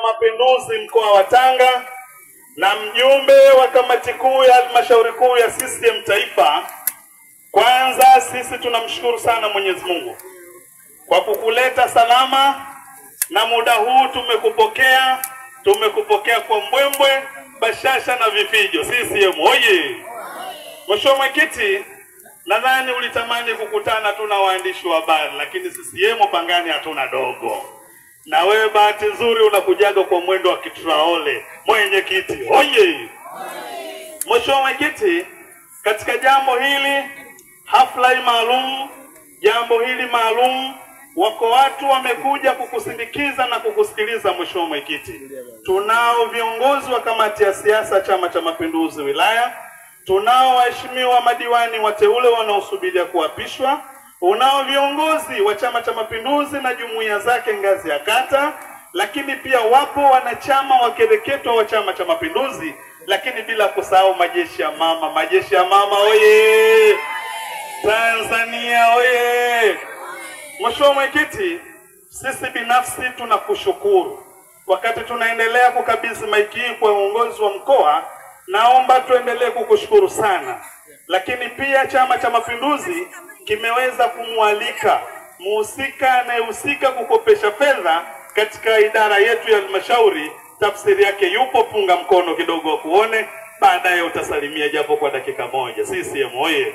Mapinduzi mkoa wa Tanga na mjumbe wa kamati kuu ya halmashauri kuu ya CCM Taifa. Kwanza sisi tunamshukuru sana Mwenyezi Mungu kwa kukuleta salama, na muda huu tumekupokea, tumekupokea kwa mbwembwe, bashasha na vifijo. CCM oye! Mheshimiwa Mwenyekiti, nadhani ulitamani kukutana tu na waandishi wa habari, lakini CCM Pangani hatuna dogo. Na wewe bahati nzuri unakujaga kwa mwendo wa kitraole. Mwenyekiti oye! Mheshimiwa Mwenyekiti, katika jambo hili, hafla maalum, jambo hili maalum, wako watu wamekuja kukusindikiza na kukusikiliza. Mheshimiwa Mwenyekiti, tunao viongozi wa kamati ya siasa Chama cha Mapinduzi wilaya, tunao waheshimiwa madiwani wateule wanaosubiria kuapishwa, unao viongozi wa Chama cha Mapinduzi na jumuiya zake ngazi ya kata, lakini pia wapo wanachama wakereketwa wa Chama cha Mapinduzi, lakini bila kusahau majeshi ya mama. Majeshi ya mama oye! Tanzania oye! Mheshimiwa Mwenyekiti, sisi binafsi tunakushukuru. Wakati tunaendelea kukabidhi maiki hii kwa uongozi wa mkoa, naomba tuendelee kukushukuru sana. Lakini pia Chama cha Mapinduzi kimeweza kumwalika muhusika anayehusika kukopesha fedha katika idara yetu ya halmashauri. Tafsiri yake yupo, punga mkono kidogo kuone, baadaye utasalimia japo kwa dakika moja. CCM oye!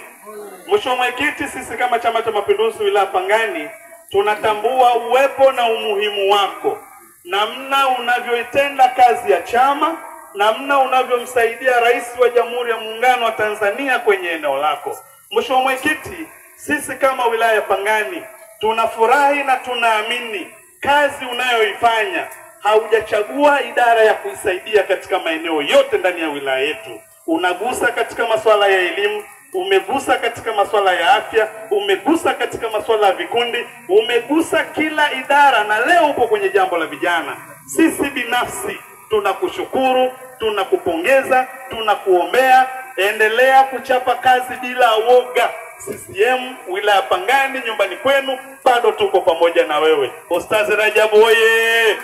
Mheshimiwa Mwenyekiti, sisi kama Chama cha Mapinduzi wilaya Pangani tunatambua uwepo na umuhimu wako, namna unavyoitenda kazi ya chama, namna unavyomsaidia Rais wa Jamhuri ya Muungano wa Tanzania kwenye eneo lako. Mheshimiwa Mwenyekiti, sisi kama wilaya ya Pangani tunafurahi na tunaamini kazi unayoifanya, haujachagua idara ya kuisaidia katika maeneo yote ndani ya wilaya yetu. Unagusa katika masuala ya elimu, umegusa katika masuala ya afya, umegusa katika masuala ya vikundi, umegusa kila idara, na leo upo kwenye jambo la vijana. Sisi binafsi tunakushukuru, tunakupongeza, tunakuombea. Endelea kuchapa kazi bila woga. CCM wilaya Pangani, nyumbani kwenu, bado tuko pamoja na wewe. Ustazi Rajabu oye!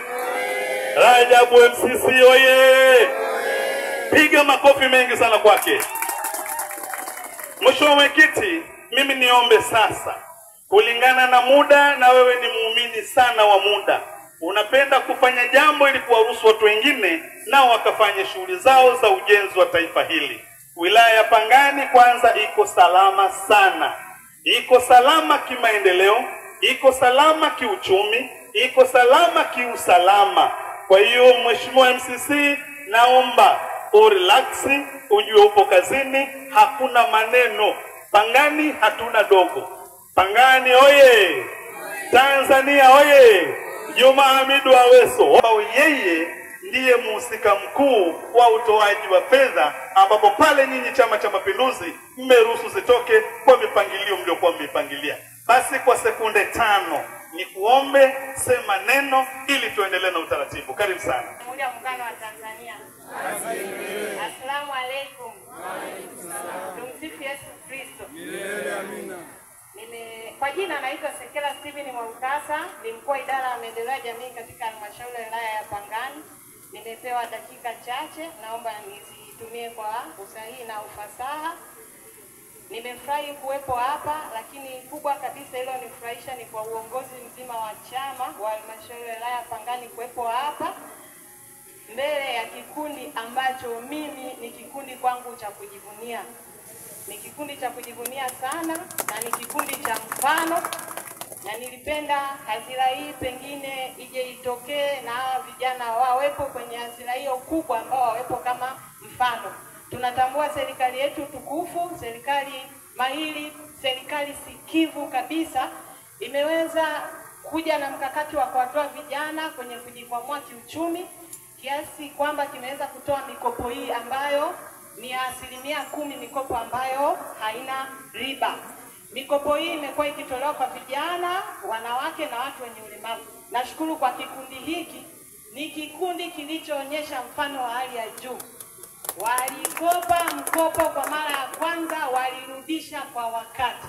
Rajabu MCC oye! Piga makofi mengi sana kwake. Mheshimiwa Mwenyekiti, mimi niombe sasa, kulingana na muda, na wewe ni muumini sana wa muda, unapenda kufanya jambo ili kuwaruhusu watu wengine nao wakafanye shughuli zao za ujenzi wa taifa hili. Wilaya ya Pangani kwanza iko salama sana, iko salama kimaendeleo, iko salama kiuchumi, iko salama kiusalama. Kwa hiyo Mheshimiwa MCC, naomba urelax, ujue upo kazini, hakuna maneno. Pangani hatuna dogo. Pangani oye! Tanzania oye! Juma Hamidu Aweso, yeye ndiye mhusika mkuu wa utoaji wa fedha, ambapo pale nyinyi Chama cha Mapinduzi mmeruhusu zitoke kwa mipangilio mliokuwa mmeipangilia. Basi kwa sekunde 5 nikuombe sema neno ili tuendelee na utaratibu. Karibu sana. Jamhuri ya Muungano wa Tanzania. Asalamu alaykum. Tumsifu Yesu Kristo. Amina. Kwa jina naitwa Sekela Steven Mwaukasa, ni mkuu wa idara ya maendeleo ya jamii katika halmashauri ya wilaya ya Pangani. Nimepewa dakika chache, naomba nizitumie kwa usahihi na ufasaha. Nimefurahi kuwepo hapa, lakini kubwa kabisa hilo nifurahisha ni kwa uongozi mzima wa chama wa halmashauri ya wilaya ya Pangani kuwepo hapa mbele ya kikundi ambacho mimi ni kikundi kwangu cha kujivunia. Ni kikundi cha kujivunia sana na ni kikundi cha mfano, na nilipenda hadhira hii pengine ije itokee na hawa vijana wawepo kwenye hadhira hiyo kubwa, ambao wawepo kama mfano. Tunatambua serikali yetu tukufu, serikali mahiri, serikali sikivu kabisa, imeweza kuja na mkakati wa kuwatoa vijana kwenye kujikwamua kiuchumi, kiasi kwamba kimeweza kutoa mikopo hii ambayo ni 10%, mikopo ambayo haina riba. Mikopo hii imekuwa ikitolewa kwa vijana, wanawake na watu wenye ulemavu. Nashukuru kwa kikundi hiki, ni kikundi kilichoonyesha mfano wa hali ya juu. Walikopa mkopo kwa mara ya kwanza, walirudisha kwa wakati.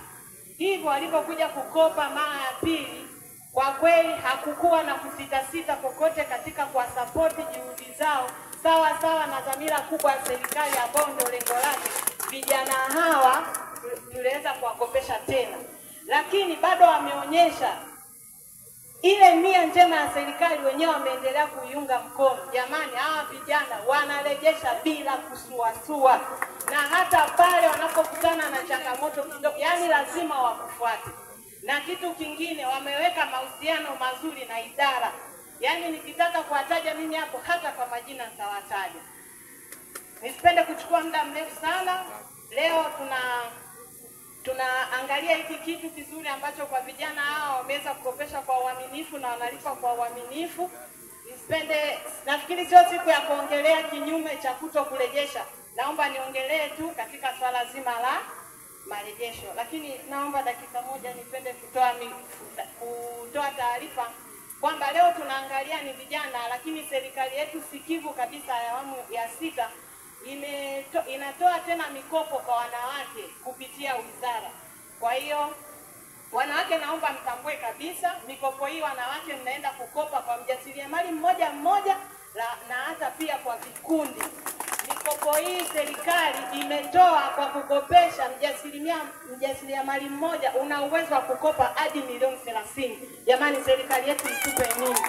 Hivyo walipokuja kukopa mara ya pili Kwa kweli hakukuwa na kusitasita kokote katika kuwasapoti juhudi zao sawa sawa na dhamira kubwa ya serikali ambayo ndio lengo lake. Vijana hawa tuliweza kuwakopesha tena, lakini bado wameonyesha ile nia njema ya serikali, wenyewe wameendelea kuiunga mkono. Jamani, hawa vijana wanarejesha bila kusuasua, na hata pale wanapokutana na changamoto kidogo, yani lazima wakufuate. Na kitu kingine, wameweka mahusiano mazuri na idara. Yani nikitaka kuwataja mimi hapo hata kwa majina nitawataja. Nisipende kuchukua muda mrefu sana. Leo tunaangalia hiki kitu kizuri ambacho kwa vijana hao wameweza kukopesha kwa uaminifu na wanalipa kwa uaminifu. Nisipende, nafikiri sio siku ya kuongelea kinyume cha kutokurejesha. Naomba niongelee tu katika swala zima la marejesho. Lakini naomba dakika moja nipende kutoa taarifa kwamba leo tunaangalia ni vijana, lakini serikali yetu sikivu kabisa ya awamu ya 6 inatoa tena mikopo kwa wanawake kupitia wizara. Kwa hiyo wanawake, naomba mtambue kabisa mikopo hii wanawake mnaenda kukopa kwa mjasiriamali mmoja mmoja na hata pia kwa vikundi. Mikopo hii serikali imetoa kwa kukopesha mjasiriamali mmoja, una uwezo wa kukopa hadi milioni 30. Jamani, serikali yetu itupe nini?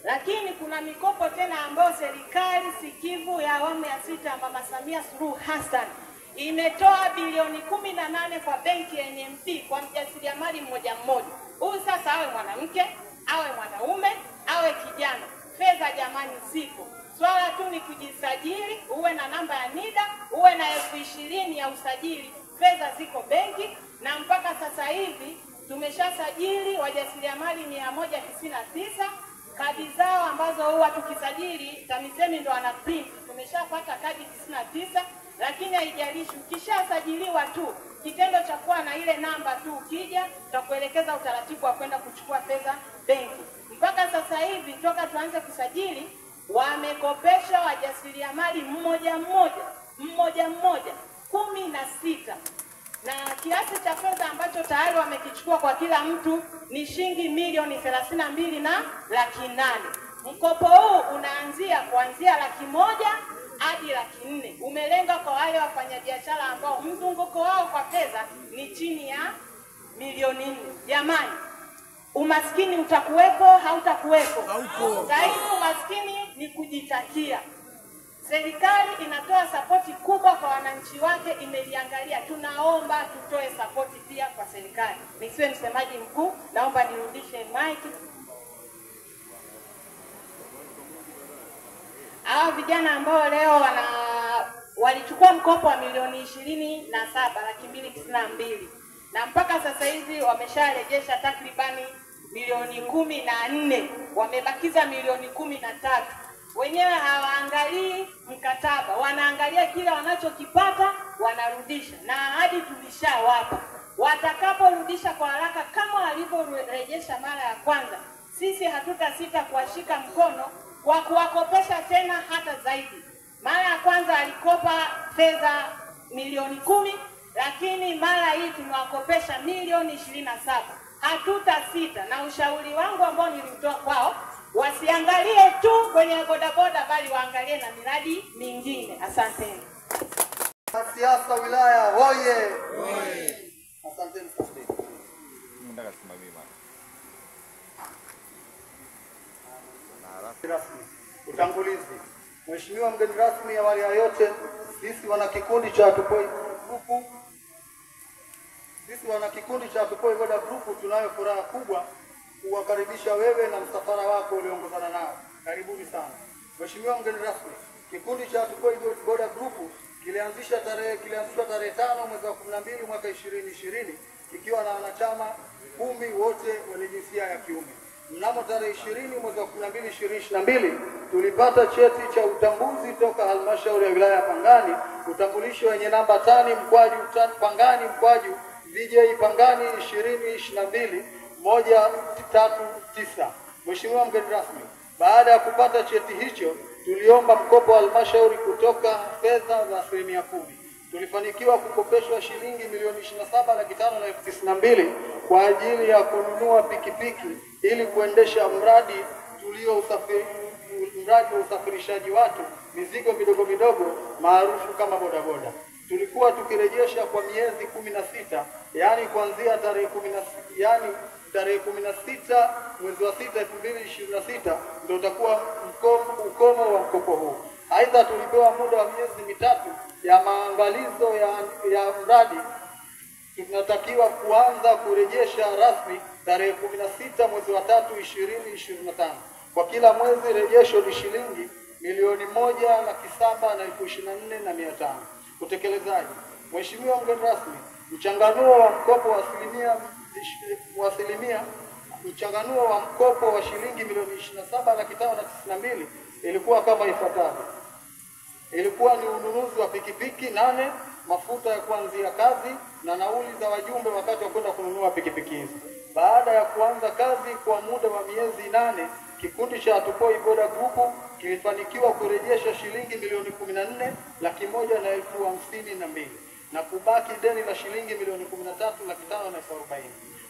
Lakini kuna mikopo tena ambayo serikali sikivu ya awamu ya 6 Mama Samia Suluhu Hassan imetoa bilioni 18 kwa benki ya NMB kwa mjasiriamali mmoja mmoja. Huyu sasa awe mwanamke, awe mwanaume, awe kijana. Fedha jamani zipo. Swala tu ni kujisajili, uwe na namba ya NIDA, uwe na 20,000 ya usajili. Fedha ziko benki, na mpaka sasa hivi tumeshasajili wajasiriamali 199. Kadi zao ambazo huwa tukisajili TAMISEMI ndo ana print, tumeshapata kadi 99. Lakini haijalishi, ukishasajiliwa tu, kitendo cha kuwa na ile namba tu, ukija tutakuelekeza utaratibu wa kwenda kuchukua fedha benki. Mpaka sasa hivi toka tuanze kusajili wamekopesha wajasiriamali mmoja mmoja mmoja mmoja 16, na kiasi cha fedha ambacho tayari wamekichukua kwa kila mtu ni shilingi milioni 32,800,000. Mkopo huu unaanzia kuanzia 100,000 hadi 400,000. Umelenga kwa wale wafanyabiashara ambao mzunguko wao kwa fedha ni chini ya milioni 4. Jamani, umaskini utakuwepo, hautakuwepo? Zaidi umaskini ni kujitakia. Serikali inatoa sapoti kubwa kwa wananchi wake, imeliangalia. Tunaomba tutoe sapoti pia kwa serikali. Nisiwe msemaji mkuu, naomba nirudishe mic. Hawa vijana ambao leo walichukua mkopo wa milioni 27,292,000, na mpaka sasa hivi wamesharejesha takribani milioni 14, wamebakiza milioni 13. Wenyewe hawaangalii mkataba, wanaangalia kile wanachokipata wanarudisha, na ahadi tulishawapa. Watakaporudisha kwa haraka kama walivyorejesha mara ya kwanza, sisi hatutasita kuwashika mkono kwa kuwakopesha tena hata zaidi. Mara ya kwanza alikopa fedha milioni 10, lakini mara hii tumewakopesha milioni 27. Hatutasita, na ushauri wangu ambao nilitoa kwao, wasiangalie tu kwenye bodaboda bali waangalie na miradi mingine. Asanteni. Siasa wilaya hoye. Asanteni sana. Nataka simamie bwana. Rasmi. Utangulizi. Mheshimiwa mgeni rasmi, awali ya yote, sisi wana kikundi cha Tupoi Group, sisi wana kikundi cha Tupoi Boda Group tunayo furaha kubwa kuwakaribisha wewe na msafara wako ulioongozana nao. Karibuni sana. Mheshimiwa mgeni rasmi, kikundi cha Tupoi Boda Group kilianzishwa tarehe 5 mwezi wa 12 mwaka 2020 kikiwa na wanachama 10 wote wenye jinsia ya kiume. Mnamo tarehe 20 mwezi wa 12 2022 tulipata cheti cha utambuzi toka halmashauri ya wilaya ya Pangani, utambulisho wenye namba tani mkwaju Pangani mkwaju VJ Pangani 2022 139. Mheshimiwa mgeni rasmi, baada ya kupata cheti hicho tuliomba mkopo wa halmashauri kutoka fedha za 10%. Tulifanikiwa kukopeshwa shilingi milioni 27,592,000 kwa ajili ya kununua pikipiki ili kuendesha mradi mradi wa usafirishaji watu mizigo midogo midogo maarufu kama bodaboda. Tulikuwa tukirejesha kwa miezi 16, yani kuanzia tarehe 16 mwezi wa 6 2026 ndio utakuwa ukomo wa mkopo huu. Aidha, tulipewa muda wa miezi 3 ya maangalizo ya mradi. Tunatakiwa kuanza kurejesha rasmi tarehe 16 mwezi wa 3 2025. Kwa kila mwezi rejesho ni shilingi 1,724,500. Utekelezaji. Mheshimiwa mgeni rasmi, mchanganuo wa mkopo wa mkopo wa shilingi milioni 27,592,000 ilikuwa kama ifuatavyo. Ilikuwa ni ununuzi wa pikipiki 8, mafuta ya kuanzia kazi na nauli za wajumbe wakati wa kwenda kununua pikipiki hizi. Baada ya kuanza kazi kwa muda wa miezi 8, kikundi cha Hatupoi Boda Group kilifanikiwa kurejesha shilingi milioni 14,152,000 na kubaki deni la shilingi milioni 13,540,000.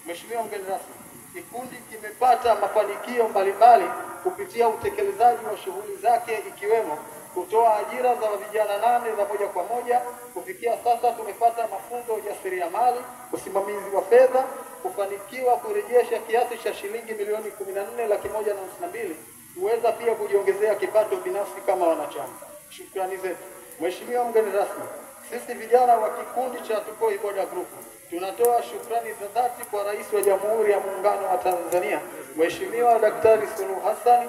Mheshimiwa mgeni rasmi, kikundi kimepata mafanikio mbalimbali kupitia utekelezaji wa shughuli zake ikiwemo kutoa ajira za vijana 8 za moja kwa moja. Kufikia sasa tumepata mafunzo ya ujasiriamali, usimamizi wa fedha, kufanikiwa kurejesha kiasi cha shilingi milioni 14,152,000, kuweza pia kujiongezea kipato binafsi kama wanachama. Shukrani zetu. Mheshimiwa mgeni rasmi, sisi vijana wa kikundi cha Hatupoi Boda Group tunatoa shukrani za dhati kwa Rais wa Jamhuri ya Muungano wa Tanzania Mheshimiwa Daktari Suluhu Hassan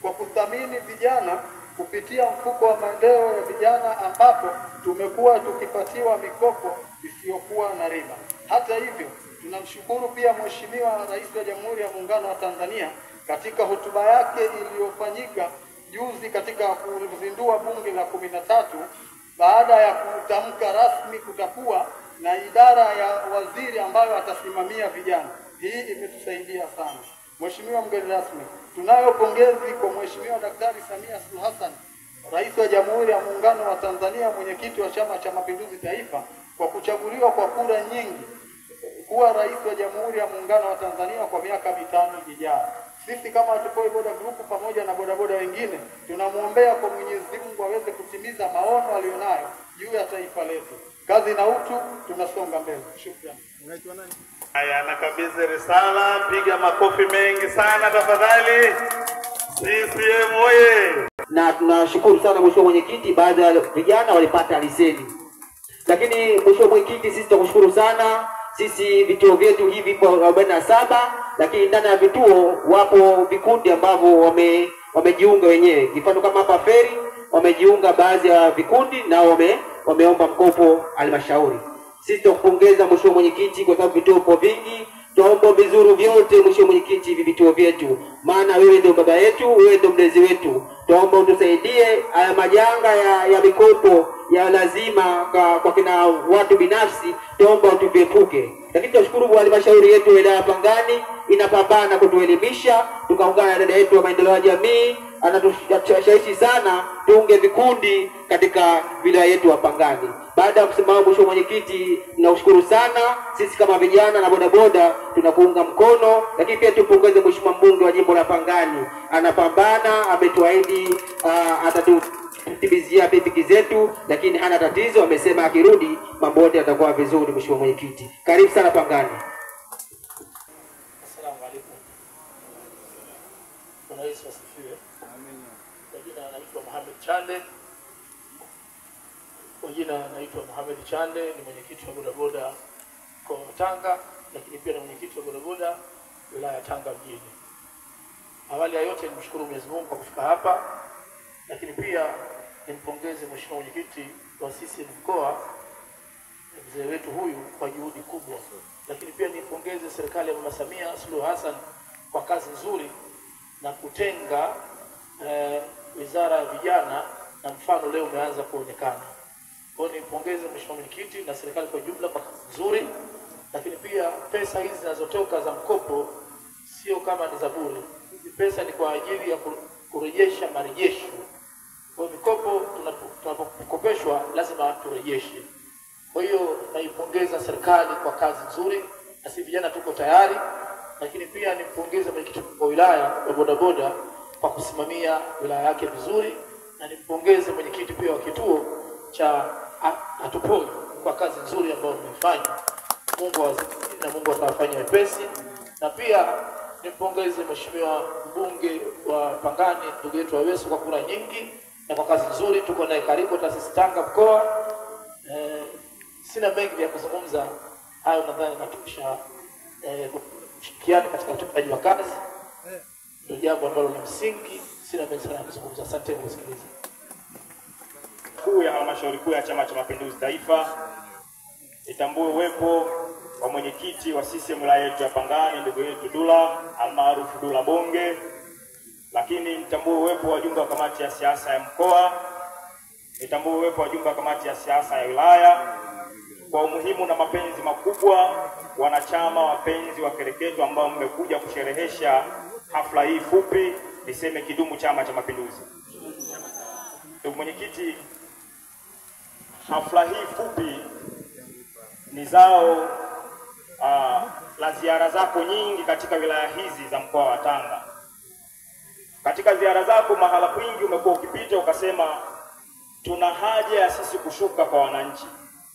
kwa kuthamini vijana kupitia mfuko wa maendeleo ya vijana ambapo tumekuwa tukipatiwa mikopo isiyokuwa na riba. Hata hivyo, tunamshukuru pia Mheshimiwa Rais wa Jamhuri ya Muungano wa Tanzania katika hotuba yake iliyofanyika juzi katika kuzindua Bunge la 13, baada ya kutamka rasmi kutakuwa na idara ya waziri ambayo atasimamia vijana. Hii imetusaidia sana. Mheshimiwa mgeni rasmi, tunayo pongezi kwa Mheshimiwa Daktari Samia Suluhu Hassan, Rais wa Jamhuri ya Muungano wa Tanzania, mwenyekiti wa Chama cha Mapinduzi Taifa, kwa kuchaguliwa kwa kura nyingi kuwa Rais wa Jamhuri ya Muungano wa Tanzania kwa miaka 5 ijayo. Sisi kama Hatupoi Boda Group pamoja na bodaboda wengine tunamuombea kwa Mwenyezi Mungu aweze kutimiza maono alionayo juu ya taifa letu. Kazi na utu, tunasonga mbele. Shukrani. Unaitwa nani? Haya, nakabidhi risala. Piga makofi mengi sana tafadhali. CCM oye! Na tunashukuru sana Mheshimiwa Mwenyekiti, baadhi ya vijana walipata leseni. Lakini Mheshimiwa Mwenyekiti, sisi tunakushukuru sana. Sisi vituo vyetu hivi kwa 47, lakini ndani ya vituo wapo vikundi ambavyo wamejiunga wenyewe. Mfano kama hapa Feri wamejiunga baadhi ya vikundi na wameomba mkopo halmashauri. Sisi tunakupongeza Mheshimiwa Mwenyekiti kwa sababu vituo viko vingi. Tuombe vizuri vyote Mheshimiwa Mwenyekiti hivi vituo vyetu, maana wewe ndio baba yetu, wewe ndio mlezi wetu. Tuombe utusaidie haya majanga ya mikopo ya lazima kwa kina watu binafsi, tuombe tuviepuke. Lakini tunashukuru halmashauri yetu ya wilaya Pangani inapambana kutuelimisha, tukaungana na dada yetu wa maendeleo ya jamii, anatushawishi sana tuunge vikundi katika wilaya yetu ya Pangani. Baada ya kusema Mheshimiwa Mwenyekiti, tunashukuru sana. Sisi kama vijana na bodaboda tunakuunga mkono, lakini pia tupongeze Mheshimiwa mbunge wa jimbo la Pangani, anapambana, ametuahidi atatutimizia pikipiki zetu, lakini hana tatizo, amesema akirudi mambo yote yatakuwa vizuri. Mheshimiwa Mwenyekiti, karibu sana Pangani. Asalamu alaykum. Bwana Yesu asifiwe. Amina. Kwa jina naitwa Mohamed Chande. Kwa jina naitwa Mohamed Chande, ni mwenyekiti wa bodaboda mkoa wa Tanga, lakini pia ni mwenyekiti wa bodaboda wilaya ya Tanga mjini. Awali ya yote nimshukuru Mwenyezi Mungu kwa kufika hapa, lakini pia nimpongeze Mheshimiwa mwenyekiti wa CCM mkoa, mzee wetu huyu, kwa juhudi kubwa. Lakini pia nimpongeze serikali ya Mama Samia Suluhu Hassan kwa kazi nzuri na kutenga wizara ya vijana, na mfano leo umeanza kuonekana. Kwa hiyo nimpongeze Mheshimiwa mwenyekiti na serikali kwa jumla kwa kazi nzuri. Lakini pia pesa hizi zinazotoka za mkopo sio kama ni za bure. Hizi pesa ni kwa ajili ya kurejesha marejesho. Kwa hiyo mikopo tunapokopeshwa lazima turejeshe. Kwa hiyo naipongeza serikali kwa kazi nzuri, na sisi vijana tuko tayari, lakini pia nimpongeze mwenyekiti wa wilaya wa bodaboda kwa kusimamia wilaya yake vizuri, na nimpongeze mwenyekiti pia wa kituo cha Hatupoi kwa kazi nzuri ambayo mmefanya. Mungu awazidi na Mungu atawafanya wepesi. Na pia nimpongeze mheshimiwa mbunge wa Pangani ndugu yetu Aweso kwa kura nyingi na kwa kazi nzuri. Tuko naye karibu taasisi Tanga mkoa. Sina mengi ya kuzungumza, hayo nadhani natosha. Kushirikiana katika utendaji wa kazi ndio jambo ambalo la msingi. Sina mengi sana ya kuzungumza. Asante kwa kusikiliza. Kuu ya Halmashauri Kuu ya Chama cha Mapinduzi Taifa itambue uwepo wa mwenyekiti wa CCM wilaya yetu ya Pangani ndugu yetu Dula almaarufu Dula Bonge, lakini nitambue uwepo wa wajumbe wa kamati ya siasa ya mkoa, nitambue uwepo wa wajumbe wa kamati ya siasa ya wilaya. Kwa umuhimu na mapenzi makubwa, wanachama wapenzi wa kereketo ambao mmekuja kusherehesha hafla hii fupi, niseme kidumu Chama cha Mapinduzi. Ndugu mwenyekiti, hafla hii fupi ni zao la ziara zako nyingi katika wilaya hizi za mkoa wa Tanga. Katika ziara zako mahala kwingi umekuwa ukipita ukasema tuna haja ya sisi kushuka kwa wananchi,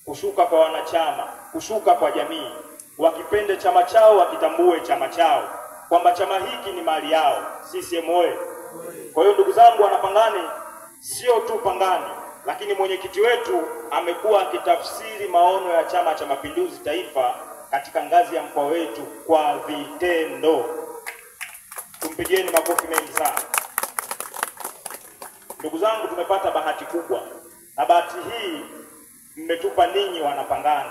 kushuka kwa wanachama, kushuka kwa jamii, wakipende chama chao, wakitambue chama chao, kwamba chama hiki ni mali yao. CCM oye! Kwa hiyo ndugu zangu wanapangani, sio tu Pangani, lakini mwenyekiti wetu amekuwa akitafsiri maono ya Chama cha Mapinduzi Taifa katika ngazi ya mkoa wetu kwa vitendo. Tumpigieni makofi mengi sana. Ndugu zangu, tumepata bahati kubwa, na bahati hii mmetupa ninyi wanapangani.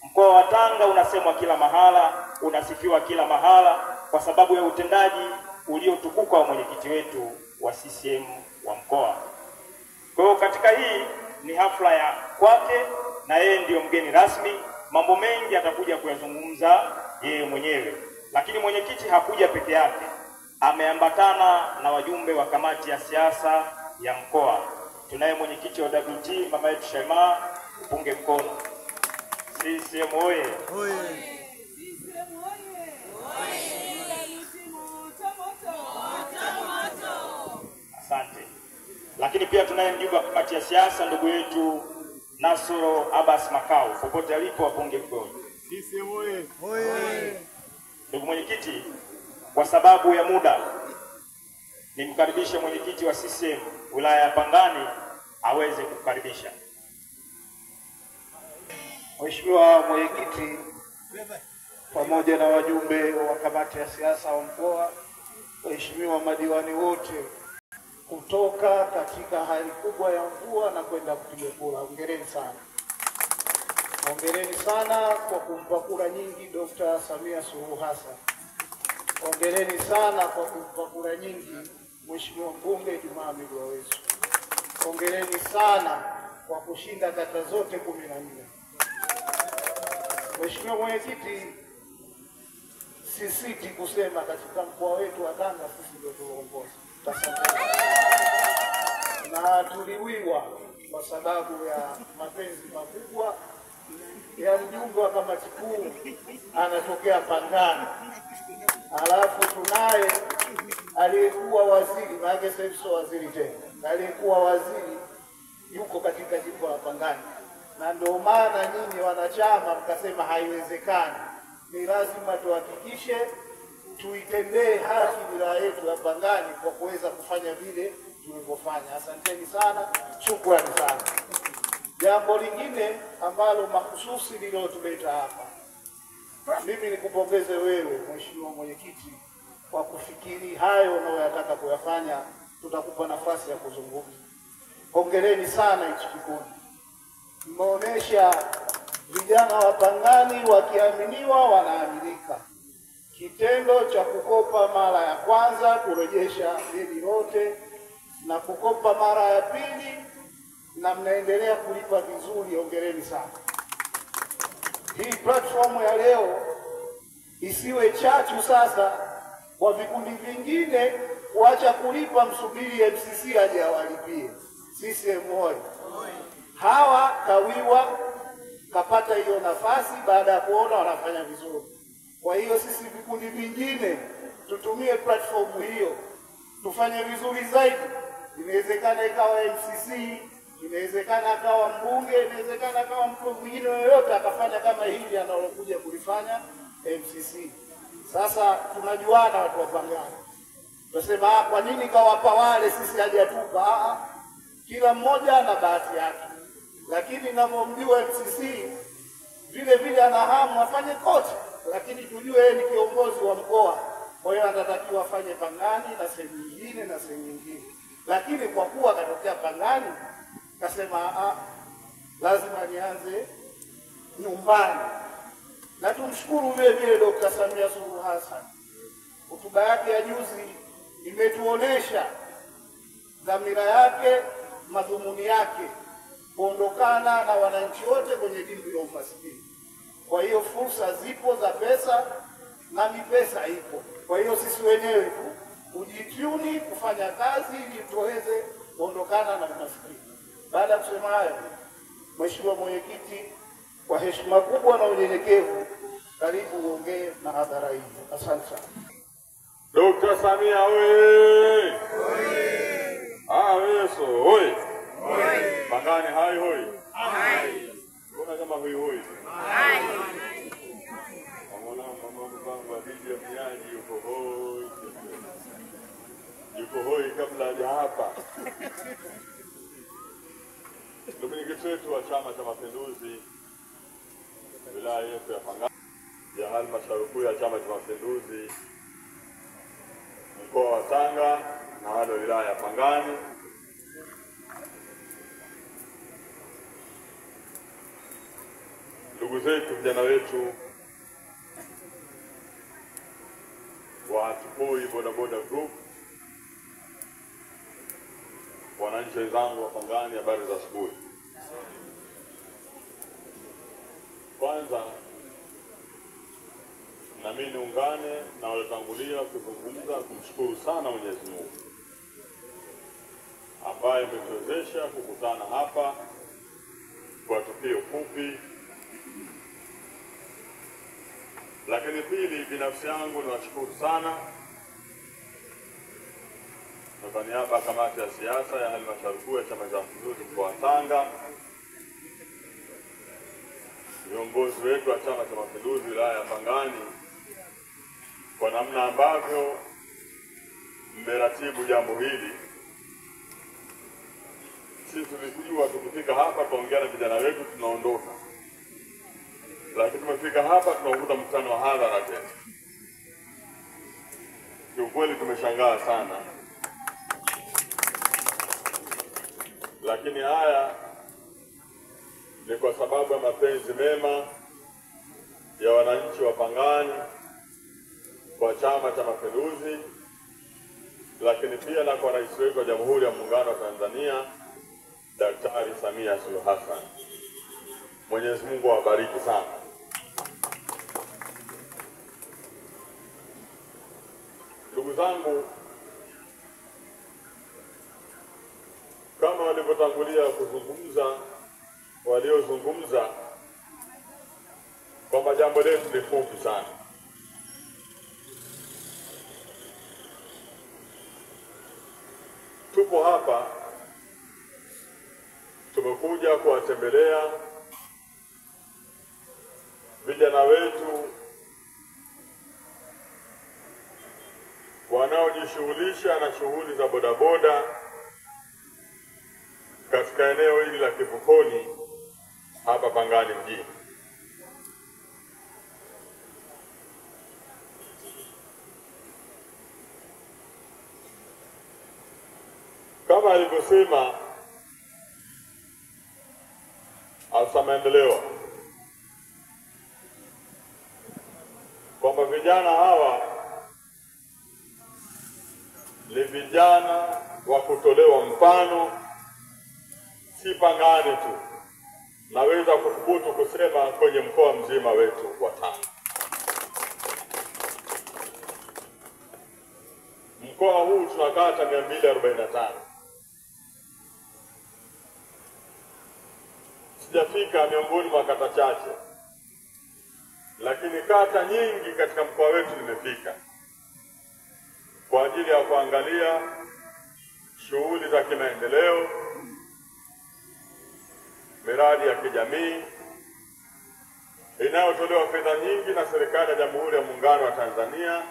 Mkoa wa Tanga unasemwa kila mahala, unasifiwa kila mahala kwa sababu ya utendaji uliotukuka wa mwenyekiti wetu wa CCM wa mkoa. Kwa hiyo katika hii ni hafla ya kwake na yeye ndiyo mgeni rasmi. Mambo mengi atakuja kuyazungumza yeye mwenyewe. Lakini mwenyekiti hakuja peke yake, ameambatana na wajumbe wa kamati ya siasa ya mkoa. Tunaye mwenyekiti wa WT mama yetu Shaima, upunge mkono. CCM oye! Asante. Lakini pia tunaye mjumbe wa kamati ya siasa ndugu yetu Nasoro Abbas Makau, popote alipo apunge mkono. CCM oye! Ndugu mwenyekiti, kwa sababu ya muda nimkaribishe mwenyekiti wa CCM wilaya ya Pangani aweze kukaribisha. Mheshimiwa mwenyekiti pamoja na wajumbe wa kamati ya siasa wa mkoa, waheshimiwa madiwani wote kutoka katika hali kubwa ya mvua na kwenda kupiga kura, hongereni sana. Hongereni sana kwa kumpa kura nyingi Dr. Samia Suluhu Hassan. Hongereni sana kwa kumpa kura nyingi Mheshimiwa mbunge Jumaa Hamidu Aweso. Hongereni sana kwa kushinda kata zote 14. Mheshimiwa mwenyekiti, sisiti kusema katika mkoa wetu wa Tanga sisi ndio tuongoza. Na tuliwiwa kwa sababu ya mapenzi makubwa ya mjumbe wa kamati kuu anatokea Pangani. Alafu tunaye aliyekuwa waziri, maana sasa hivi sio waziri tena, aliyekuwa waziri yuko katika jimbo la Pangani. Na ndio maana nyinyi wanachama mkasema haiwezekani, ni lazima tuhakikishe tuitendee haki wilaya yetu ya Pangani kwa kuweza kufanya vile tulivyofanya. Asanteni sana, shukrani sana. Jambo lingine ambalo mahususi lililotuleta hapa, mimi nikupongeze wewe Mheshimiwa mwenyekiti kwa kufikiri hayo unayoyataka kuyafanya. Tutakupa nafasi ya kuzungumza. Hongereni sana hichi kikundi. Mmeonesha vijana wa Pangani wakiaminiwa wanaaminika. Kitendo cha kukopa mara ya kwanza kurejesha deni lote na kukopa mara ya pili, na mnaendelea kulipa vizuri, hongereni sana. Hii platform ya leo isiwe chachu sasa kwa vikundi vingine kuacha kulipa, msubiri MCC aje awalipie. CCM oyee! Hawa kawiwa kapata hiyo nafasi baada ya kuona wanafanya vizuri. Kwa hiyo sisi vikundi vingine tutumie platform hiyo tufanye vizuri zaidi. Inawezekana ikawa MCC, inawezekana akawa mbunge, inawezekana akawa mtu mwingine yoyote akafanya kama hili analokuja kulifanya MCC. Sasa tunajuana watu wa Pangani, tunasema kwa nini kawapa wale sisi hajatupa? Kila mmoja ana bahati yake, lakini ninavyomjua MCC vile vile ana hamu afanye kote, lakini tujue yeye ni kiongozi wa mkoa, kwa hiyo anatakiwa afanye Pangani na sehemu nyingine na sehemu nyingine. Lakini kwa kuwa akatokea Pangani, kasema lazima nianze nyumbani. Na tumshukuru vile vile Dr. Samia Suluhu Hassan, hotuba yake ya juzi imetuonesha dhamira yake, madhumuni yake kuondokana na wananchi wote kwenye dimbwi la umasikini. Kwa hiyo fursa zipo za pesa na mipesa ipo. Kwa hiyo sisi wenyewe tu kujituni kufanya kazi ili tuweze kuondokana na umasikini. Baada ya kusema hayo, Mheshimiwa Mwenyekiti, kwa heshima kubwa na unyenyekevu, karibu uongee na hadhara hii. Asante sana. Dr. Samia oye! Aweso oye! Pangani hai hoi! Mbona kama hoi hoi? Mama mama Adija Miaji yuko hoi. Yuko hoi kabla haja hapa. Ndugu mwenyekiti wetu wa Chama cha Mapinduzi wilaya yetu ya Pangani, ya halmashauri kuu ya Chama cha Mapinduzi mkoa wa Tanga na wale wilaya ya Pangani, ndugu zetu vijana wetu wa Hatupoi Bodaboda Group, wananchi wenzangu wa Pangani, habari za asubuhi. Kwanza na mimi niungane na waliotangulia kuzungumza kumshukuru sana Mwenyezi Mungu ambaye ametuwezesha kukutana hapa kwa tukio fupi. Lakini pili, binafsi yangu niwashukuru sana na kwa niaba ya kamati ya siasa ya halmashauri kuu ya Chama cha Mapinduzi mkoa wa Tanga, viongozi wetu wa Chama cha Mapinduzi wilaya ya Pangani, kwa namna ambavyo mmeratibu jambo hili. Sisi tulikujua tukifika hapa tuongea na vijana wetu tunaondoka, lakini tumefika hapa tunakuta mkutano wa hadhara tena. Kiukweli tumeshangaa sana, lakini haya ni kwa sababu ya mapenzi mema ya wananchi wa Pangani kwa Chama cha Mapinduzi, lakini pia na kwa rais wetu wa Jamhuri ya Muungano wa Tanzania Daktari Samia Suluhu Hassan. Mwenyezi Mungu awabariki sana. Ndugu zangu, kama walivyotangulia kuzungumza, waliozungumza kwamba jambo letu ni fupi sana. Tupo hapa tumekuja kuwatembelea vijana wetu wanaojishughulisha na shughuli za bodaboda katika eneo hili la Kivukoni hapa Pangani mjini. Kama alivyosema afisa maendeleo kwamba vijana hawa ni vijana wa kutolewa mfano, si Pangani tu, naweza kuthubutu kusema kwenye mkoa mzima wetu wa Tanga. Mkoa huu tuna kata 245. Sijafika miongoni mwa kata chache, lakini kata nyingi katika mkoa wetu nimefika kwa ajili ya kuangalia shughuli za kimaendeleo, miradi ya kijamii inayotolewa fedha nyingi na serikali ya Jamhuri ya Muungano wa Tanzania,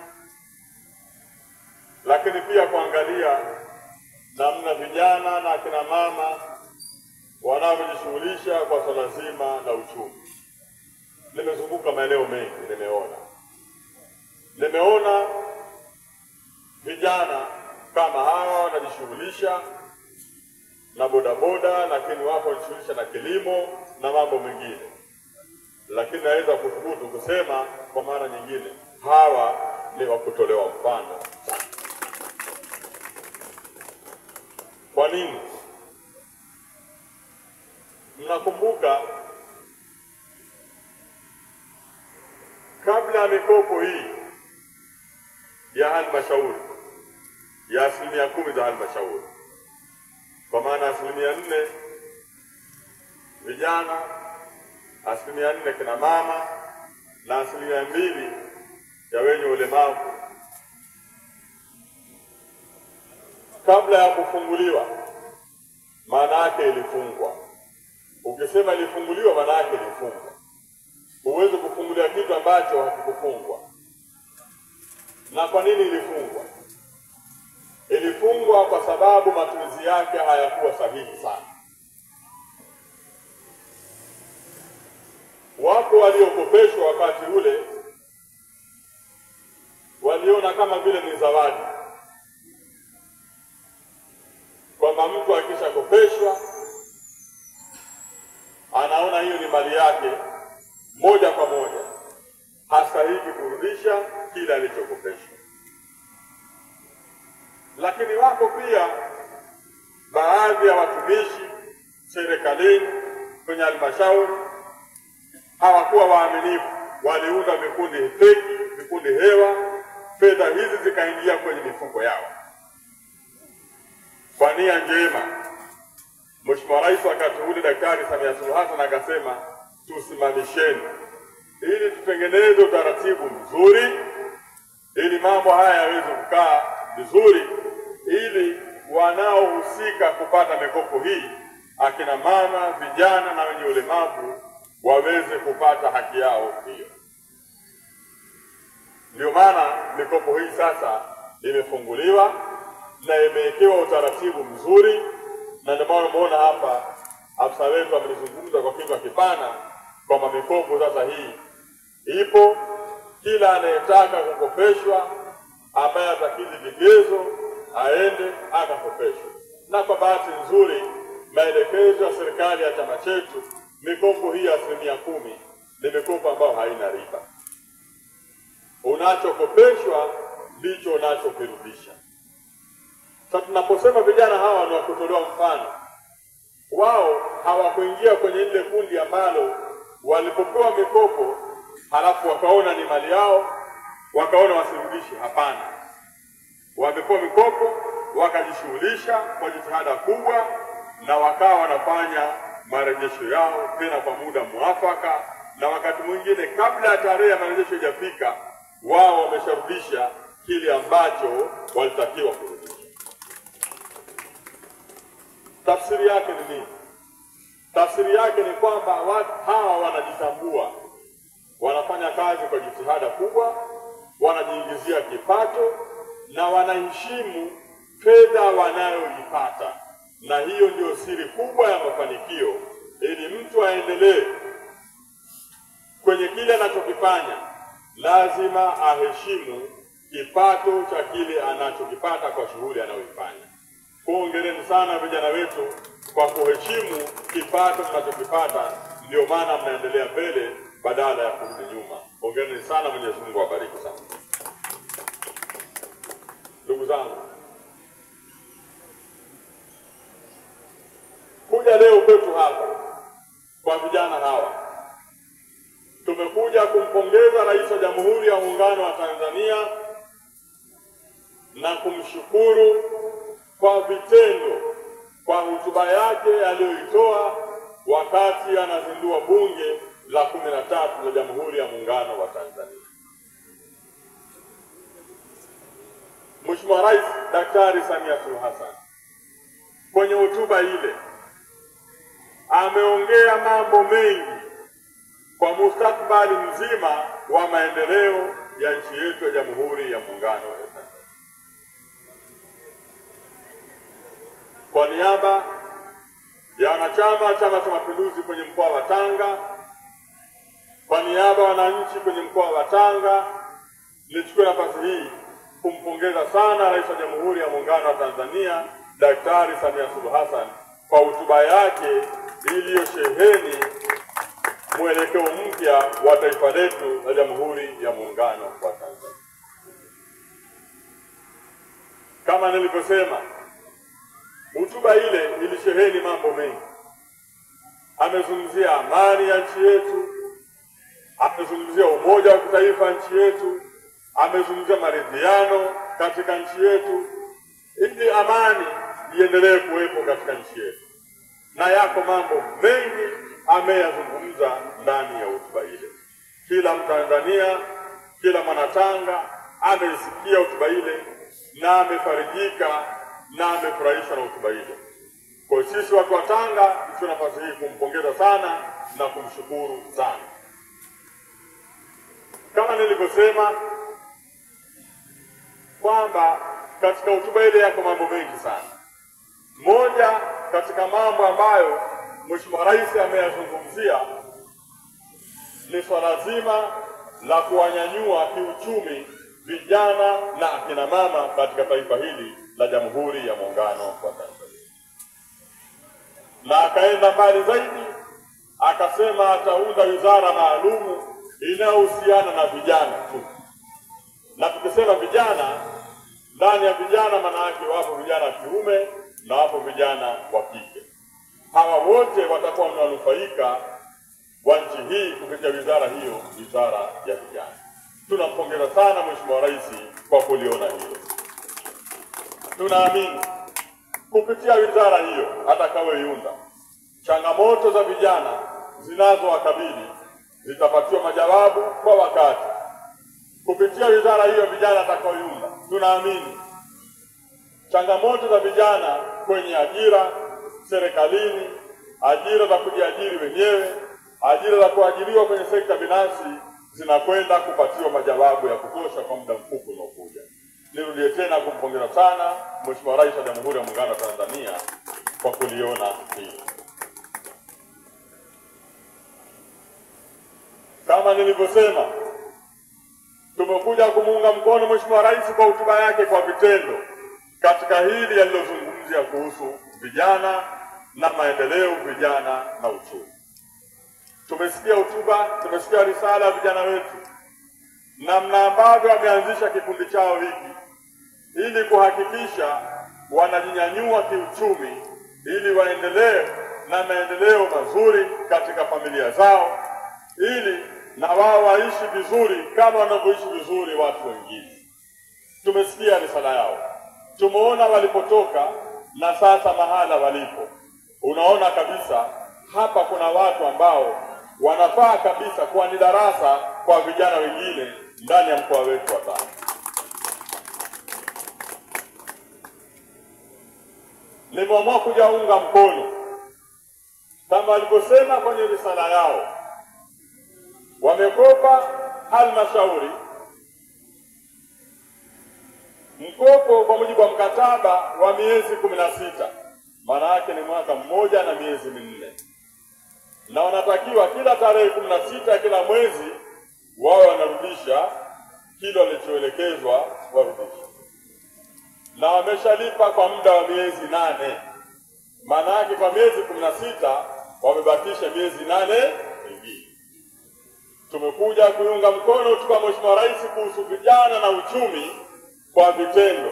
lakini pia kuangalia namna vijana na akina mama wanavyojishughulisha kwa swala zima la uchumi. Nimezunguka maeneo mengi, nimeona vijana kama hawa wanajishughulisha na bodaboda, lakini wako wanajishughulisha na kilimo na mambo mengine. Lakini naweza kuthubutu kusema kwa mara nyingine, hawa ni wa kutolewa mfano sana. Kwa nini? Mnakumbuka kabla ya mikopo hii ya halmashauri ya 10% za halmashauri, kwa maana 4% vijana, 4% kina mama na 2% ya wenye ulemavu, kabla ya kufunguliwa, maana yake ilifungwa. Ukisema ilifunguliwa, maana yake ilifungwa. Huwezi kufungulia kitu ambacho hakikufungwa. Na kwa nini ilifungwa? Ilifungwa kwa sababu matumizi yake hayakuwa sahihi sana. Wako waliokopeshwa wakati ule waliona kama vile ni zawadi, kwamba mtu akishakopeshwa anaona hiyo ni mali yake moja kwa moja, hastahili kurudisha kila alichokopeshwa. Lakini wako pia baadhi ya watumishi serikalini kwenye halmashauri hawakuwa waaminifu, waliunda vikundi feki, vikundi hewa, fedha hizi zikaingia kwenye mifuko yao. Kwa nia njema, Mheshimiwa Rais wakati ule Daktari Samia Suluhu Hassan akasema tusimamisheni ili tutengeneze utaratibu mzuri, ili mambo haya yaweze kukaa vizuri, ili wanaohusika kupata mikopo hii, akina mama, vijana na wenye ulemavu, waweze kupata haki yao hiyo. Ndio maana mikopo hii sasa imefunguliwa na imewekewa utaratibu mzuri, na ndio maana umeona hapa afisa wetu amelizungumza kwa kinywa kipana kwamba mikopo sasa hii ipo, kila anayetaka kukopeshwa ambaye atakidhi vigezo aende akakopeshwe. Na kwa bahati nzuri, maelekezo ya serikali ya chama chetu, mikopo hii ya 10% ni mikopo ambayo haina riba. Unachokopeshwa ndicho unachokirudisha. Sasa tunaposema vijana hawa ni wa kutolewa mfano, wao hawakuingia kwenye ile kundi ambalo walipopewa mikopo halafu wakaona ni mali yao, wakaona wasirudishe. Hapana, wamepewa mikopo wakajishughulisha kwa jitihada kubwa na wakawa wanafanya marejesho yao tena kwa muda muafaka, na wakati mwingine kabla ya tarehe ya marejesho haijafika wao wamesharudisha kile ambacho walitakiwa kurudisha. Tafsiri yake ni nini? Tafsiri yake ni kwamba watu hawa wanajitambua, wanafanya kazi kwa jitihada kubwa, wanajiingizia kipato na wanaheshimu fedha wanayoipata. Na hiyo ndio siri kubwa ya mafanikio. Ili mtu aendelee kwenye kile anachokifanya, lazima aheshimu kipato cha kile anachokipata kwa shughuli anayoifanya. Hongereni sana vijana wetu kwa kuheshimu kipato mnachokipata, ndio maana mnaendelea mbele badala ya kurudi nyuma. Hongereni sana, Mwenyezi Mungu awabariki sana. Ndugu zangu, kuja leo kwetu hapa kwa vijana hawa, tumekuja kumpongeza Rais wa Jamhuri ya Muungano wa Tanzania na kumshukuru kwa vitendo, kwa hotuba yake aliyoitoa wakati anazindua Bunge la 13 la Jamhuri ya Muungano wa Tanzania. Mheshimiwa Rais Daktari Samia Suluhu Hassan kwenye hotuba ile ameongea mambo mengi kwa mustakabali mzima wa maendeleo ya nchi yetu ya Jamhuri ya Muungano wa Tanzania. Kwa niaba ya wanachama Chama cha Mapinduzi kwenye mkoa wa Tanga, kwa niaba ya wananchi kwenye mkoa wa Tanga, nichukue nafasi hii kumpongeza sana Rais wa Jamhuri ya Muungano wa Tanzania Daktari Samia Suluhu Hassan kwa hotuba yake iliyosheheni mwelekeo mpya wa taifa letu la Jamhuri ya Muungano wa Tanzania. Kama nilivyosema, hotuba ile ilisheheni mambo mengi. Amezungumzia amani ya nchi yetu, amezungumzia umoja wa kitaifa nchi yetu, amezungumzia maridhiano katika nchi yetu ili amani iendelee kuwepo katika nchi yetu. Na yako mambo mengi ameyazungumza ndani ya hotuba ile. Kila Mtanzania, kila Mwanatanga ameisikia hotuba ile na amefarijika na amefurahishwa na hotuba ile. Kwa sisi watu wa Tanga tuna nafasi hii kumpongeza sana na kumshukuru sana. Kama nilivyosema kwamba katika hotuba ile yako mambo mengi sana. Moja katika mambo ambayo Mheshimiwa Rais ameyazungumzia ni swala zima la kuwanyanyua kiuchumi vijana na akina mama katika taifa hili la Jamhuri ya Muungano wa Tanzania. Na akaenda mbali zaidi akasema ataunda wizara maalumu inayohusiana na vijana tu. Na tukisema vijana, ndani ya vijana maana yake wapo vijana wa kiume na wapo vijana wa kike. Hawa wote watakuwa wanufaika wa nchi hii kupitia wizara hiyo, wizara ya vijana. Tunampongeza sana Mheshimiwa Rais kwa kuliona hilo. Tunaamini kupitia wizara hiyo atakayoiunda, changamoto za vijana zinazowakabili zitapatiwa majawabu kwa wakati. Kupitia wizara hiyo vijana atakayoiunda, tunaamini changamoto za vijana kwenye ajira serikalini, ajira za kujiajiri wenyewe, ajira za kuajiriwa kwenye sekta binafsi zinakwenda kupatiwa majawabu ya kutosha kwa muda mfupi unaokuja. Nirudie tena kumpongeza sana Mheshimiwa Rais wa Jamhuri ya Muungano wa Tanzania kwa kuliona hili. Kama nilivyosema, tumekuja kumuunga mkono Mheshimiwa Rais kwa hotuba yake kwa vitendo katika hili alilozungumzia kuhusu vijana na maendeleo, vijana na uchumi. Tumesikia hotuba, tumesikia risala ya vijana wetu, namna ambavyo wameanzisha kikundi chao hiki ili kuhakikisha wanajinyanyua kiuchumi ili waendelee na maendeleo mazuri katika familia zao, ili na wao waishi vizuri kama wanavyoishi vizuri watu wengine. Tumesikia risala yao, tumeona walipotoka na sasa mahala walipo. Unaona kabisa hapa kuna watu ambao wanafaa kabisa kuwa ni darasa kwa vijana wengine ndani ya mkoa wetu wa Tanga. Nimeamua kujaunga mkono kama walivyosema kwenye risala yao. Wamekopa halmashauri mkopo kwa mujibu wa mkataba wa miezi 16, maana yake ni mwaka mmoja na miezi 4, na wanatakiwa kila tarehe 16 kila mwezi wao wanarudisha kile walichoelekezwa warudishe, na wameshalipa kwa muda wa miezi 8. Maana yake kwa miezi 16 wamebakisha miezi 8 mingine. Tumekuja kuunga mkono hotuba Mheshimiwa Rais kuhusu vijana na uchumi kwa vitendo.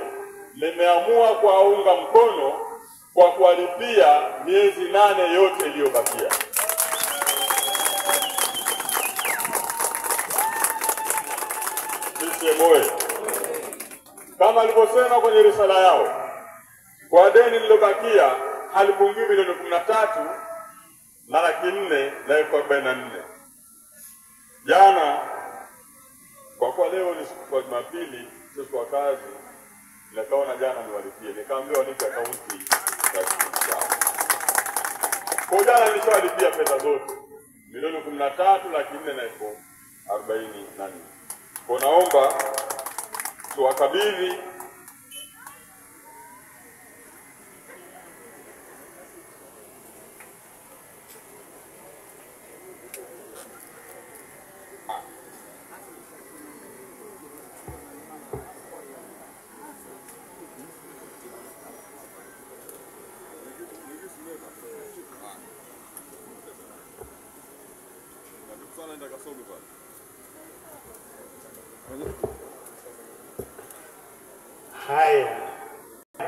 Nimeamua kuwaunga mkono kwa kuwalipia miezi 8 yote iliyobakia. CCM oyee! Kama alivyosema kwenye risala yao, kwa deni lililobakia halipungui milioni 13 na 444,000. Jana, kwa kuwa leo ni siku ya Jumapili, sio siku ya kazi, nikaona jana niwalipie, nikaambiwa nipe akaunti ya kikundi chao. Kwa jana nilishawalipia pesa zote 13,444,000. Kwa naomba tuwakabidhi Haya,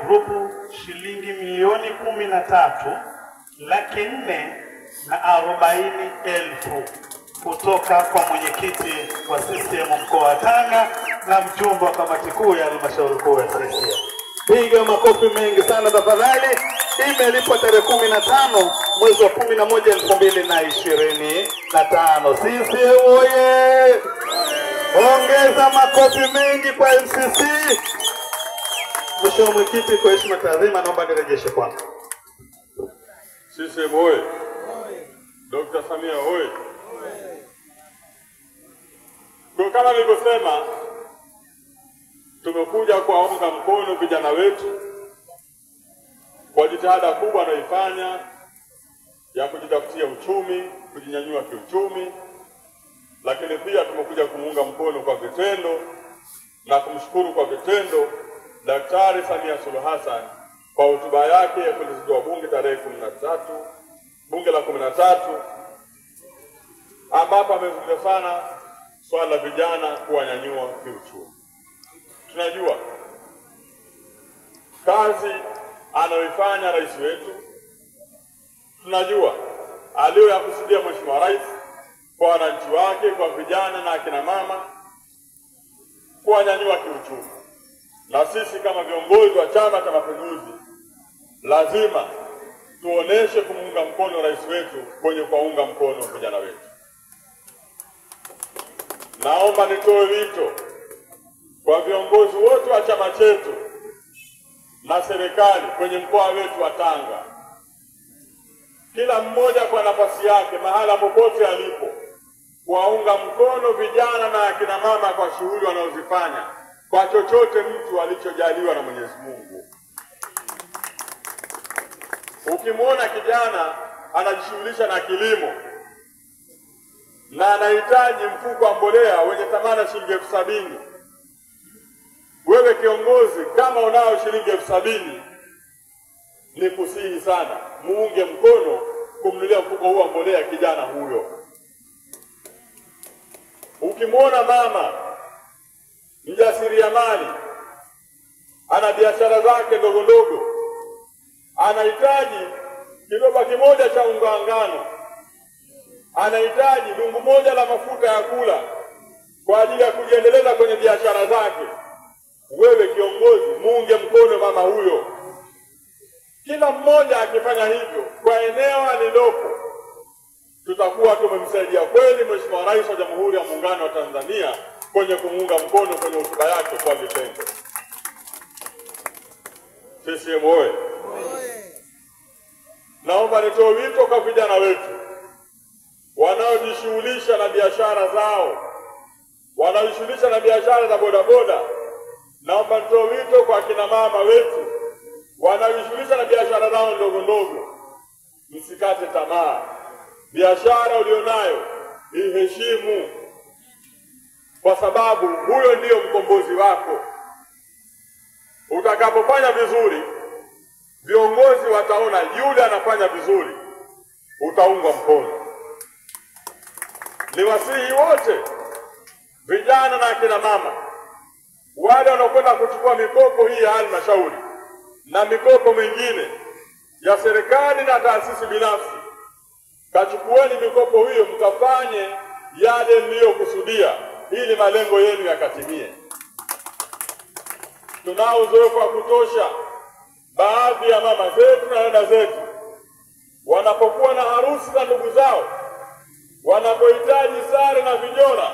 grupu shilingi 13,440,000 kutoka kwa mwenyekiti wa CCM mkoa wa Tanga na mjumbe wa kamati kuu ya halmashauri kuu ya CCM. Piga makofi mengi sana tafadhali. Imelipwa tarehe 15 mwezi wa 11 2025. CCM oye! Ongeza makofi mengi kwa MCC. Mheshimiwa Mwenyekiti, kwa heshima taadhima naomba nirejeshe kwako. CCM oye! Dr. Samia oye! Kwa kama nilivyosema, tumekuja kuwaunga mkono vijana wetu kwa jitihada kubwa wanayoifanya ya kujitafutia uchumi, kujinyanyua kiuchumi, lakini pia tumekuja kumuunga mkono kwa vitendo na kumshukuru kwa vitendo Daktari Samia Suluhu Hassan kwa hotuba yake ya kulizindua bunge tarehe 13, bunge la 13, ambapo amezungumza sana swala la vijana kuwanyanyua kiuchumi. Tunajua kazi anayoifanya rais wetu, tunajua aliyoyakusudia Mheshimiwa Rais kwa wananchi wake, kwa vijana na akina mama, kuwanyanyua kiuchumi. Na sisi kama viongozi wa Chama cha Mapinduzi lazima tuoneshe kumuunga mkono rais wetu kwenye kuunga mkono vijana wetu. Naomba nitoe wito kwa viongozi wote wa chama chetu na serikali kwenye mkoa wetu wa Tanga, kila mmoja kwa nafasi yake, mahala popote alipo, kuwaunga mkono vijana na akina mama kwa shughuli wanazozifanya, kwa chochote mtu alichojaliwa na Mwenyezi Mungu. Ukimuona kijana anajishughulisha na kilimo na anahitaji mfuko wa mbolea wenye thamani shilingi 70,000, wewe kiongozi kama unao shilingi 70,000, ni kusihi sana muunge mkono kumnunulia mfuko huo wa mbolea kijana huyo. Ukimuona mama mjasiriamali ana biashara zake ndogo ndogo, anahitaji kiroba kimoja cha unga wa ngano, anahitaji dungu moja la mafuta ya kula kwa ajili ya kujiendeleza kwenye biashara zake, wewe kiongozi muunge mkono mama huyo. Kila mmoja akifanya hivyo kwa eneo alilopo, tutakuwa tumemsaidia kweli Mheshimiwa Rais wa Jamhuri ya Muungano wa Tanzania kwenye kumuunga mkono kwenye hotuba yake kwa vitendo. CCM oye! Naomba nitoe wito kwa vijana wetu wanaojishughulisha na biashara zao, wanaojishughulisha na biashara za bodaboda. Naomba nitoe wito kwa kina mama wetu wanaojishughulisha na biashara zao ndogo ndogo, msikate tamaa. Biashara ulionayo iheshimu, kwa sababu huyo ndiyo mkombozi wako. Utakapofanya vizuri, viongozi wataona yule anafanya vizuri, utaungwa mkono. Niwasihi wote vijana na akina mama, wale wanaokwenda kuchukua mikopo hii ya halmashauri na mikopo mingine ya serikali na taasisi binafsi, kachukueni mikopo hiyo mkafanye yale mliyokusudia ili malengo yenu yakatimie. Tunao uzoefu wa kutosha. Baadhi ya mama zetu na dada zetu Wanapokuwa na harusi za ndugu zao, wanapohitaji sare na vijora,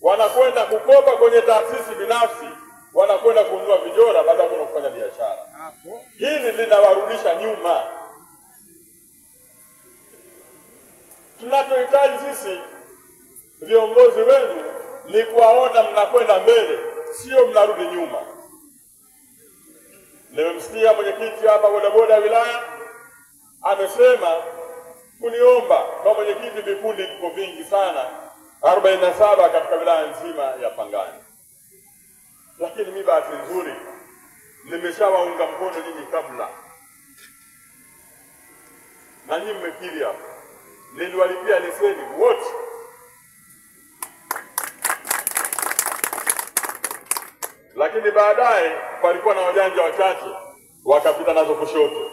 wanakwenda kukopa kwenye taasisi binafsi, wanakwenda kununua vijora baada ya kufanya biashara. Hili linawarudisha nyuma. Tunachohitaji sisi viongozi wenu ni kuwaona mnakwenda mbele, sio mnarudi nyuma. Nimemsikia mwenyekiti hapa bodaboda ya wilaya amesema kuniomba kwa mwenyekiti, vikundi viko vingi sana 47 katika wilaya nzima ya Pangani, lakini mimi bahati nzuri nimeshawaunga mkono nyinyi kabla, na nyinyi mmekiri hapa, niliwalipia leseni wote. Lakini baadaye palikuwa na wajanja wachache wakapita nazo kushoto.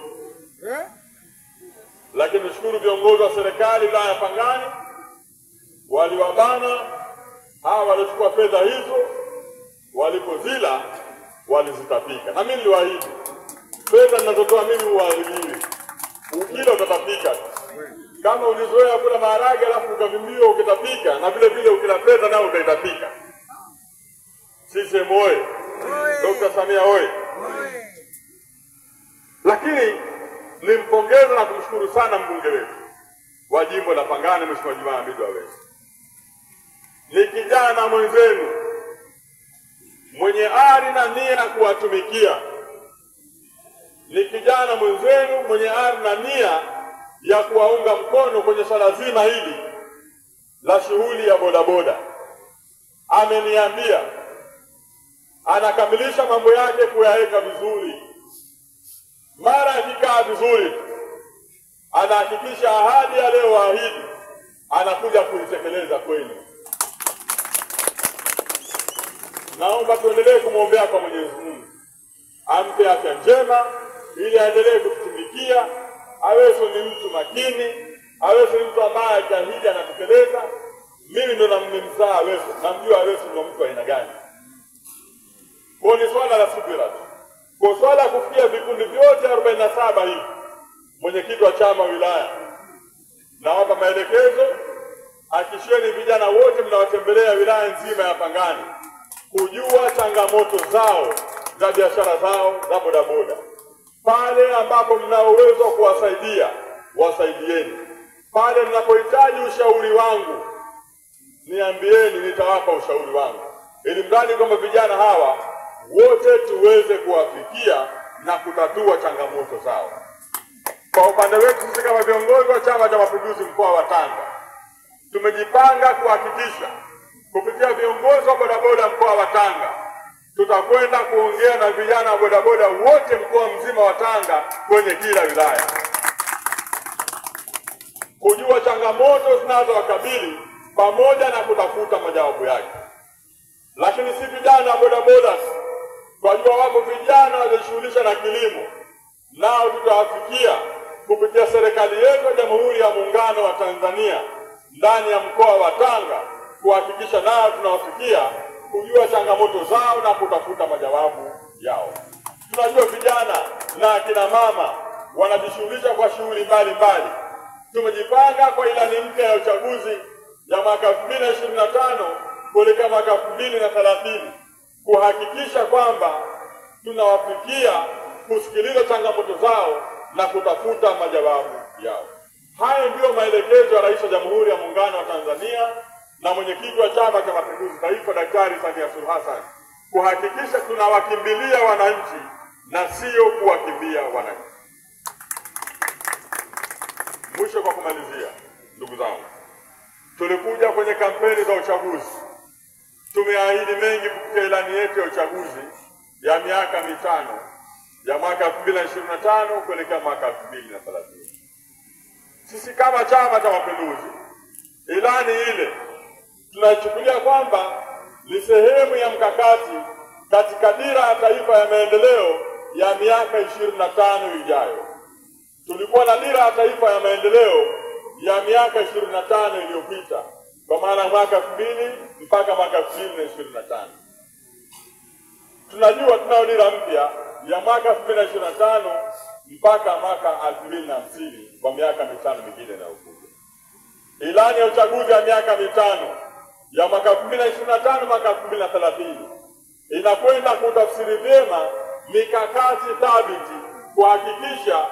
Lakini nishukuru viongozi wa serikali wilaya ya Pangani waliwabana hawa waliochukua fedha hizo, walipozila walizitapika. Na mimi niliwaahidi fedha ninazotoa mimi huadhibiwi, ukila utatapika. Kama ulizoea kula maharage alafu ukavimbiwa ukitapika, na vile vile ukila fedha nao utaitapika. CCM oye! Dr. Samia oye! Lakini nimpongeza na kumshukuru sana mbunge wetu wa jimbo la Pangani, Mheshimiwa Jumaa Hamidu Aweso. Ni kijana mwenzenu mwenye ari na nia kuwatumikia. Ni kijana mwenzenu mwenye ari na nia ya kuwaunga mkono kwenye swala zima hili la shughuli ya bodaboda. Ameniambia anakamilisha mambo yake kuyaweka vizuri. Mara akikaa vizuri, anahakikisha ahadi aliyoahidi anakuja kuitekeleza kweli. Naomba tuendelee kumwombea kwa Mwenyezi Mungu ampe afya njema ili aendelee kututumikia. Aweso ni mtu makini, Aweso ni mtu ambaye akiahidi anatekeleza. Mimi ndo namzaa Aweso, namjua Aweso ndo mtu aina gani. Kwa ni swala la subira tu. Kwa swala kufikia vikundi vyote 47 hivi, mwenyekiti wa chama wilaya, nawapa maelekezo, hakikisheni vijana wote mnawatembelea wilaya nzima ya Pangani kujua changamoto zao za biashara zao za bodaboda. Pale ambapo mna uwezo kuwasaidia, wasaidieni. Pale mnapohitaji ushauri wangu, niambieni, nitawapa ushauri wangu, ili mradi kwamba vijana hawa wote tuweze kuwafikia na kutatua changamoto zao. Kwa upande wetu sisi kama viongozi wa Chama cha Mapinduzi mkoa wa Tanga, tumejipanga kuhakikisha kupitia viongozi wa bodaboda mkoa wa Tanga tutakwenda kuongea na vijana wa bodaboda wote mkoa mzima wa Tanga kwenye kila wilaya, kujua changamoto zinazowakabili pamoja na kutafuta majawabu yake. Lakini si vijana wa bodaboda, kwa wako vijana waliojishughulisha na kilimo, nao tutawafikia kupitia serikali yetu ya Jamhuri ya Muungano wa Tanzania ndani ya mkoa wa Tanga, kuhakikisha nao tunawafikia kujua changamoto zao na kutafuta majawabu yao. Tunajua vijana na akina mama wanajishughulisha kwa shughuli mbalimbali. Tumejipanga kwa ilani mpya ya uchaguzi ya mwaka 2025 kuelekea mwaka 2030 kuhakikisha kwamba tunawafikia kusikiliza changamoto zao na kutafuta majawabu yao. Hayo ndiyo maelekezo ya Rais wa Jamhuri ya Muungano wa Tanzania na mwenyekiti wa Chama cha Mapinduzi Taifa Daktari Samia Suluhu Hassan, kuhakikisha tunawakimbilia wananchi na sio kuwakimbia wananchi. Mwisho kwa kumalizia, ndugu zangu, tulikuja kwenye kampeni za uchaguzi, tumeahidi mengi kupitia ilani yetu ya uchaguzi ya miaka 5 ya mwaka 2025 kuelekea mwaka 2030. Sisi kama Chama cha Mapinduzi, ilani ile tunaichukulia kwamba ni sehemu ya mkakati katika dira ya taifa ya maendeleo ya miaka 25 ijayo. Tulikuwa na dira ya taifa ya maendeleo ya miaka 25 iliyopita, kwa maana mwaka 2000 mpaka mwaka 2025. Tunajua tunayo dira mpya ya mwaka 2025 mpaka mwaka 2050 kwa miaka mitano mingine inayokuja. Ilani ya uchaguzi ya miaka mitano ya mwaka 2025 mwaka 2030 inakwenda kutafsiri vyema mikakati thabiti kuhakikisha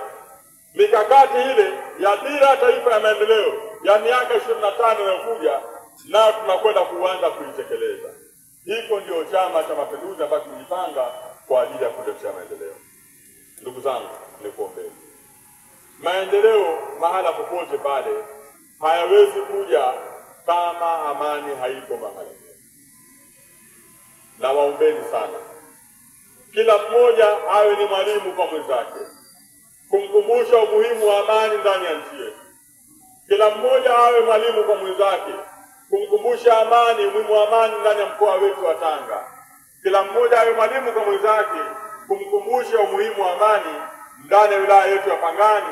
mikakati ile ya dira ya taifa ya maendeleo ya miaka 25 inayokuja na tunakwenda kuanza kuitekeleza. Hiko ndio Chama cha Mapinduzi ambacho tumejipanga kwa ajili ya kuletea maendeleo. Ndugu zangu, nikuombeni. Maendeleo mahala popote pale hayawezi kuja kama amani haipo mahali. Na waombeni sana, kila mmoja awe ni mwalimu kwa mwenzake, kumkumbusha umuhimu wa amani ndani ya nchi yetu. Kila mmoja awe mwalimu kwa mwenzake, kumkumbusha amani, umuhimu wa amani ndani ya mkoa wetu wa Tanga. Kila mmoja awe mwalimu kwa mwenzake, kumkumbusha umuhimu wa amani ndani ya wilaya yetu ya Pangani,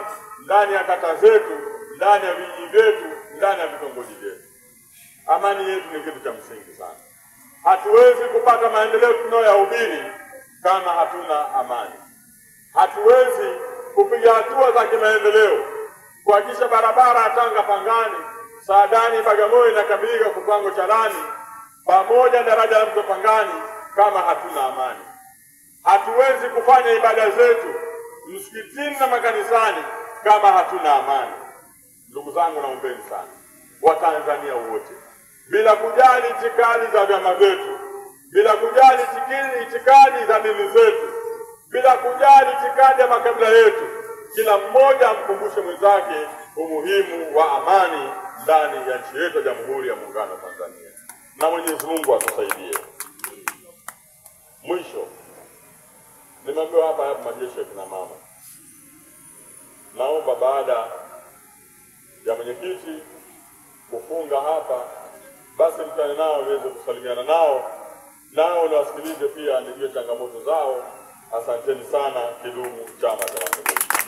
ndani ya kata zetu, ndani ya vijiji vyetu, ndani ya vitongoji vyetu. Amani yetu ni kitu cha msingi sana. Hatuwezi kupata maendeleo tunayoyahubiri kama hatuna amani. Hatuwezi kupiga hatua za kimaendeleo kuhakikisha barabara ya Tanga Pangani, Saadani Bagamoyo inakamilika kwa kiwango cha lami pamoja na daraja la mto Pangani kama hatuna amani. Hatuwezi kufanya ibada zetu msikitini na makanisani kama hatuna amani. Ndugu zangu, naombeni sana Watanzania wote, bila kujali itikadi za vyama vyetu, bila kujali itikadi za dini zetu, bila kujali itikadi ya makabila yetu, kila mmoja amkumbushe mwenzake umuhimu wa amani ndani ya nchi yetu ya Jamhuri ya Muungano wa Tanzania. Na Mwenyezi Mungu atusaidie. Mwisho, nimeambiwa hapa hapa majeshi ya kina mama. Naomba baada ya mwenyekiti kufunga hapa, basi mtane nao niweze kusalimiana nao, nao niwasikilize pia, nijue changamoto zao. Asanteni sana. Kidumu Chama cha Mapinduzi!